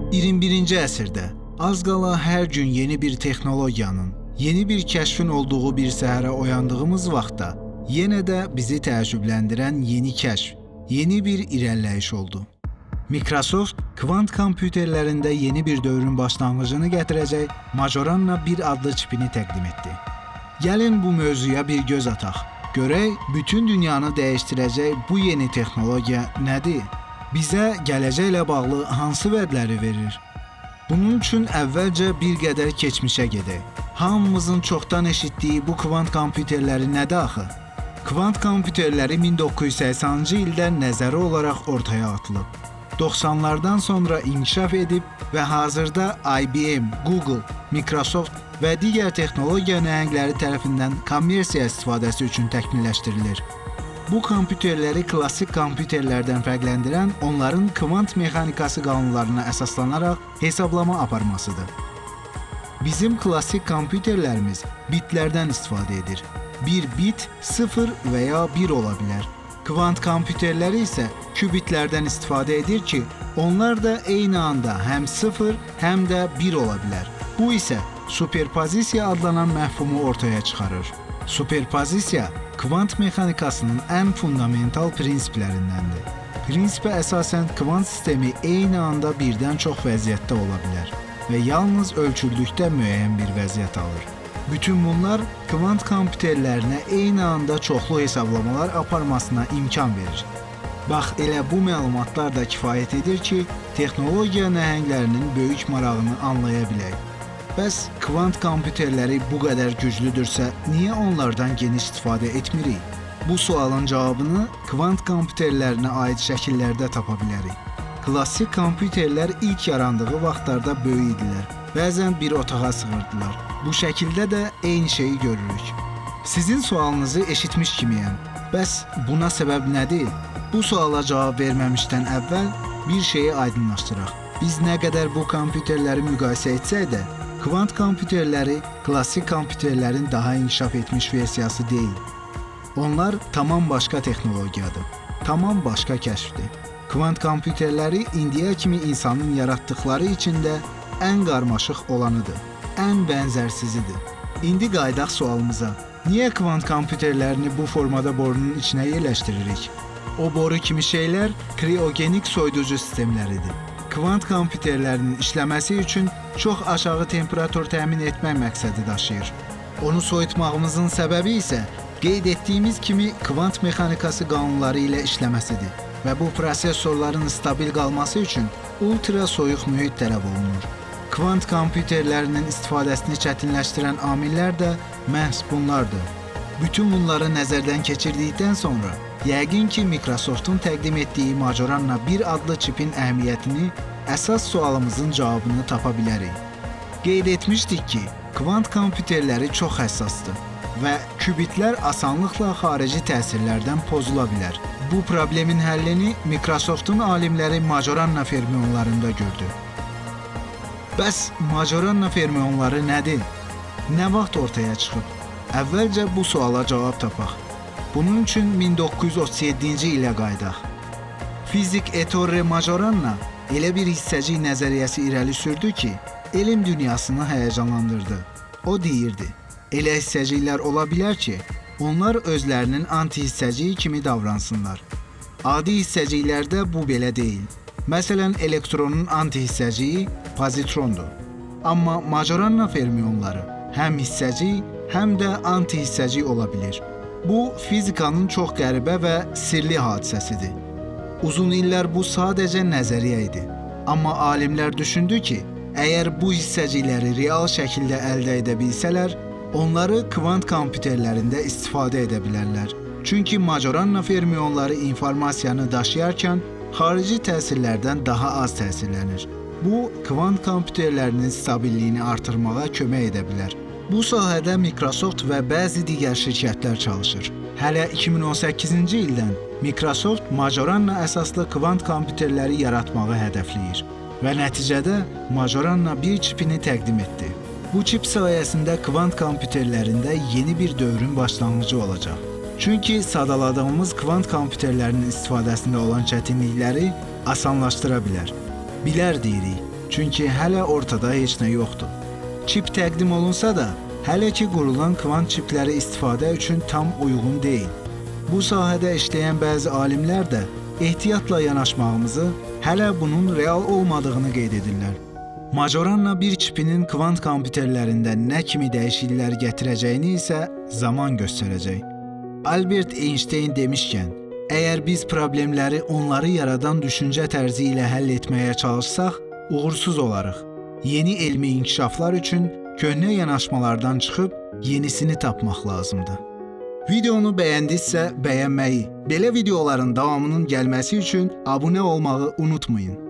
21-ci əsrdə az qala hər gün yeni bir texnologiyanın, yeni bir kəşfin olduğu bir səhərə oyandığımız vaxtda yenə də bizi təəccübləndirən yeni kəşf, yeni bir irəliləyiş oldu. Microsoft kvant kompüterlərində yeni bir dövrün başlanğıcını gətirəcək Majorana 1 adlı çipini təqdim etdi. Gəlin bu mövzuya bir göz ataq. Görək bütün dünyanı dəyişdirəcək bu yeni texnologiya nədir? Bizə gələcəklə bağlı hansı vədləri verir? Bunun üçün əvvəlcə bir qədər keçmişə gedək. Hamımızın çoxdan eşitdiyi bu kvant kompüterləri nədir axı? Kvant kompüterləri 1980-cı ildə nəzəri olaraq ortaya atılıb. 90-lardan sonra inkişaf edib və hazırda IBM, Google, Microsoft və digər texnologiya nəhəngləri tərəfindən kommersiya istifadəsi üçün təkmilləşdirilir. Bu kompüterləri klassik kompüterlərdən fərqləndirən onların kvant mexanikası qanunlarına əsaslanaraq hesablama aparmasıdır. Bizim klassik kompüterlərimiz bitlərdən istifadə edir. Bir bit 0 və ya 1 ola bilər. Kvant kompüterləri isə qubitlərdən istifadə edir ki, onlar da eyni anda həm 0, həm də 1 ola bilər. Bu isə superpozisiya adlanan məfhumu ortaya çıxarır. Superpozisiya kvant mexanikasının ən fundamental prinsiplərindəndir. Prinsipə əsasən kvant sistemi eyni anda birdən çox vəziyyətdə ola bilər və yalnız ölçüldükdə müəyyən bir vəziyyət alır. Bütün bunlar kvant kompüterlərinə eyni anda çoxlu hesablamalar aparmasına imkan verir. Bax, elə bu məlumatlar da kifayət edir ki, texnologiya nəhənglərinin böyük marağını anlaya bilək. Bəs kvant kompüterləri bu qədər güclüdürsə, niyə onlardan geniş istifadə etmirik? Bu sualın cavabını kvant kompüterlərinə aid şəkillərdə tapa bilərik. Klassik kompüterlər ilk yarandığı vaxtlarda böyük idilər. Bəzən bir otağa sığırdılar. Bu şəkildə də eyni şeyi görürük. Sizin sualınızı eşitmiş kimiyəm. Bəs buna səbəb nədir? Bu suala cavab verməmişdən əvvəl bir şeyi aydınlaşdıraq. Biz nə qədər bu kompüterləri müqayisə etsək də, kvant kompüterləri klassik kompüterlərin daha inkişaf etmiş versiyası deyil. Onlar tamam başqa texnologiyadır, tamam başqa kəşfdir. Kvant kompüterləri indiyə kimi insanın yaratdıqları içində ən qarmaşıq olanıdır, ən bənzərsizidir. İndi qayıdaq sualımıza. Niyə kvant kompüterlərini bu formada borunun içinə yerləşdiririk? O boru kimi şeylər kriogenik soyuducu sistemləridir. Kvant kompüterlərinin işləməsi üçün çox aşağı temperatur təmin etmək məqsədi daşıyır. Onu soyutmağımızın səbəbi isə qeyd etdiyimiz kimi kvant mexanikası qanunları ilə işləməsidir və bu prosesorların stabil qalması üçün ultra soyuq mühit tələb olunur. Kvant kompüterlərinin istifadəsini çətinləşdirən amillər də məhz bunlardır. Bütün bunları nəzərdən keçirdikdən sonra yəqin ki, Microsoftun təqdim etdiyi Majorana 1 adlı çipin əhəmiyyətini, əsas sualımızın cavabını tapa bilərik. Qeyd etmişdik ki, kvant kompüterləri çox həssasdır və qubitlər asanlıqla xarici təsirlərdən pozula bilər. Bu problemin həllini Microsoftun alimləri Majorana fermionlarında gördü. Bəs Majorana fermionları nədir? Nə vaxt ortaya çıxıb? Əvvəlcə bu suala cavab tapaq. Bunun üçün 1937-ci ilə qayıdaq. Fizik Ettore Majorana elə bir hissəcik nəzəriyyəsi irəli sürdü ki, elm dünyasını həyəcanlandırdı. O deyirdi, elə hissəciklər ola bilər ki, onlar özlərinin antihissəciyi kimi davransınlar. Adi hissəciklərdə bu belə deyil. Məsələn, elektronun antihissəciyi pozitrondur. Amma Majorana fermionları həm hissəcik, həm də antihissəcik ola bilir. Bu, fizikanın çox qəribə və sirli hadisəsidir. Uzun illər bu sadəcə nəzəriyyə idi. Amma alimlər düşündü ki, əgər bu hissəcikləri real şəkildə əldə edə bilsələr, onları kvant kompüterlərində istifadə edə bilərlər. Çünki Majorana fermionları informasiyanı daşıyarkən xarici təsirlərdən daha az təsirlənir. Bu, kvant kompüterlərinin stabilliyini artırmağa kömək edə bilər. Bu sahədə Microsoft və bəzi digər şirkətlər çalışır. Hələ 2018-ci ildən Microsoft Majorana əsaslı kvant kompüterləri yaratmağı hədəfləyir və nəticədə Majorana 1 çipini təqdim etdi. Bu çip sayəsində kvant kompüterlərində yeni bir dövrün başlanğıcı olacaq. Çünki sadaladığımız kvant kompüterlərinin istifadəsində olan çətinlikləri asanlaşdıra bilər. Bilər deyirik. Çünki hələ ortada heç nə yoxdur. Çip təqdim olunsa da, hələ ki qurulan kvant çipləri istifadə üçün tam uyğun deyil. Bu sahədə işləyən bəzi alimlər də ehtiyatla yanaşmağımızı, hələ bunun real olmadığını qeyd edirlər. Majorana bir çipinin kvant kompüterlərində nə kimi dəyişikliklər gətirəcəyini isə zaman göstərəcək. Albert Einstein demişkən, əgər biz problemləri onları yaradan düşüncə tərzi ilə həll etməyə çalışsaq, uğursuz olarıq. Yeni elmi inkişaflar üçün köhnə yanaşmalardan çıxıb yenisini tapmaq lazımdır. Videonu bəyəndinizsə bəyənməyi, belə videoların davamının gəlməsi üçün abunə olmağı unutmayın.